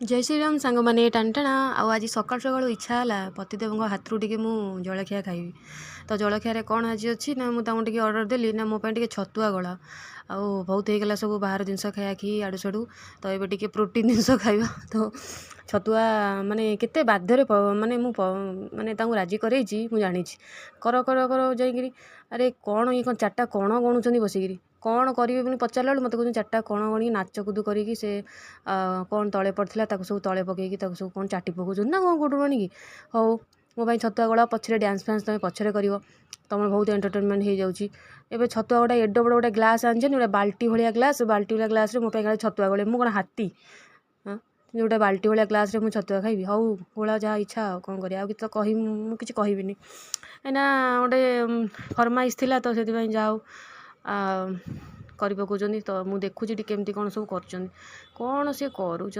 ଜୟ ଶ୍ରୀରାମ ସାଙ୍ଗମାନେ, ଟାଣଟାଣା। ଆଉ ଆଜି ସକାଳୁ ସକାଳୁ ଇଚ୍ଛା ହେଲା ପତିଦେବଙ୍କ ହାତରୁ ଟିକେ ମୁଁ ଜଳଖିଆ ଖାଇବି। ତ ଜଳଖିଆରେ କ'ଣ ଆଜି ଅଛି ନା ମୁଁ ତାଙ୍କୁ ଟିକେ ଅର୍ଡ଼ର ଦେଲି ନା ମୋ ପାଇଁ ଟିକେ ଛତୁଆ ଗୋଳା। ଆଉ ବହୁତ ହେଇଗଲା ସବୁ ବାହାର ଜିନିଷ ଖାଇବା କି ଆଡ଼ୁ ସାଡ଼ୁ, ତ ଏବେ ଟିକେ ପ୍ରୋଟିନ୍ ଜିନିଷ ଖାଇବା। ତ ଛତୁଆ ମାନେ କେତେ ବାଧ୍ୟରେ ମାନେ ମୁଁ ମାନେ ତାଙ୍କୁ ରାଜି କରେଇଛି, ମୁଁ ଜାଣିଛି। କର କର କର ଯାଇକିରି, ଆରେ କ'ଣ ଇଏ, କ'ଣ ଚାରିଟା କଣ ଗଣୁଛନ୍ତି ବସିକିରି? କ'ଣ କରିବେ ବୋଲି ପଚାରିଲା ବେଳକୁ ମୋତେ କହୁଛନ୍ତି ଚାରିଟା କଣ ଗଣିକି ନାଚକୁଦ କରିକି ସେ କ'ଣ ତଳେ ପଡ଼ିଥିଲା ତାକୁ ସବୁ ତଳେ ପକେଇକି ତାକୁ ସବୁ କ'ଣ ଚାଟି ପକାଉଛନ୍ତି ନା କ'ଣ କେଉଁଠୁ ଆଣିକି। ହଉ, ମୋ ପାଇଁ ଛତୁଆ ଗୋଳା, ପଛରେ ଡ୍ୟାନ୍ସ ଫ୍ୟାନ୍ସ ତୁମେ ପଛରେ କରିବ, ତୁମର ବହୁତ ଏଣ୍ଟରଟେନମେଣ୍ଟ ହେଇଯାଉଛି। ଏବେ ଛତୁଆ ଗୋଟେ ଏଡ଼େ ବଡ଼ ଗୋଟେ ଗ୍ଲାସ୍ ଆଣିଛନ୍ତି, ଗୋଟେ ବାଲ୍ଟି ଭଳିଆ ଗ୍ଲାସ୍। ବାଲ୍ଟି ଭଳିଆ ଗ୍ଲାସ୍ରେ ମୋ ପାଇଁ କାଳେ ଛତୁଆ ଗୋଳେଇ, ମୁଁ କ'ଣ ହାତୀ? ହଁ, ଗୋଟେ ବାଲ୍ଟି ଭଳିଆ ଗ୍ଲାସ୍ରେ ମୁଁ ଛତୁଆ ଖାଇବି? ହଉ ଗୋଳା, ଯାହା ଇଚ୍ଛା, ଆଉ କ'ଣ କରିବା? ଆଉ କିଛି ତ କହିବି, ମୁଁ କିଛି କହିବିନି। ଏଇନା ଗୋଟେ ଫରମାଇଶ ଥିଲା ତ ସେଥିପାଇଁ ଯାହା ହଉ କରି ପକାଉଛନ୍ତି। ତ ମୁଁ ଦେଖୁଛି ଟିକେ କେମିତି କ'ଣ ସବୁ କରୁଛନ୍ତି, କ'ଣ ସିଏ କରୁଛନ୍ତି।